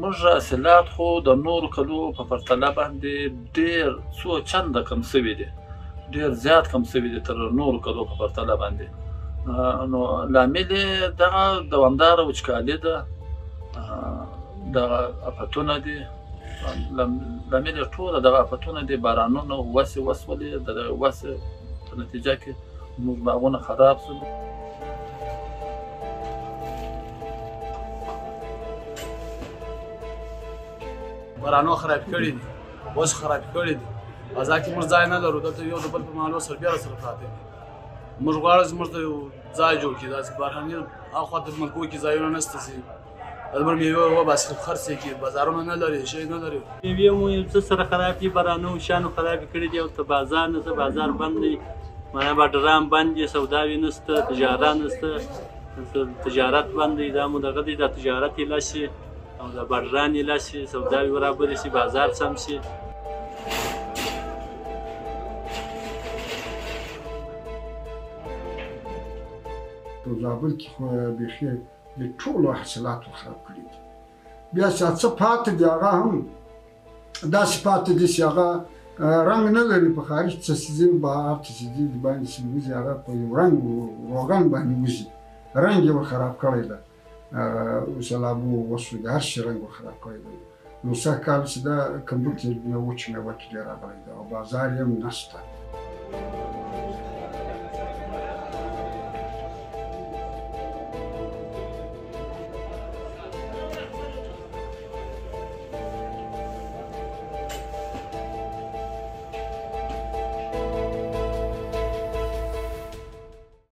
موږ حاصلات خو د نورو کلو په پرتله باندې ډېر څو چنده کم شوي دي، ډېر زیات کم شوي دي تر نورو کلو په پرتله باندې. نو لامل یې دغه دوامداره وچکالي ده، دغه افتونه دي، لامل یې ټوله دغه افتونه دي، بارانونه وسې وسولې، د دغې وسې په نتیجه کې موږ باغونه خراب شول. بارانو خراب کړي دي، اوس خراب کړي دي. بازار کې موږ ځای نه لرو، دلته یو د بل په محلو سربېره سره پراته دي. موږ غواړو چې موږ ته یو ځای جوړ کړي، داسې بهرني اخوا ته ملکو کې ځایونه نشته چې زموږ مېوې وباسي، خرڅې کړي، بازارونه نه لري، شی نه لري. مېوې مو یو څه سره خراب دي، بارانو شیانو خرابې کړي دي، او ته بازار نشته، بازار بند دی، معنا باډران بند دي، سوداوې نشته، تجارت نشته، تجارت بند دی. دا مو دغه دی، دا تجارت یې شي او دا باډران یې شي، سوداوې برابرې شي، بازار سم شي. په زابل کې خو بیخي د ټولو حاصلاتو خراب کړي دي. بیا چې څه پاتې دي هغه هم داسې پاتې دي چې هغه رنګ نه لري. په خارج څه چې ځي، بهر ته چې ځي، باندې چې وځي، هغه په یو رنګ روغن باندې وځي، رنګ یې ور خراب کړی دی. سلابو وسو د هر شي رنګ ور خراب کړی دی. نو سږ کال چې دا کمبوټ یې وچ مېوه کې ډېر راغلی دی او بازار یې هم نشته.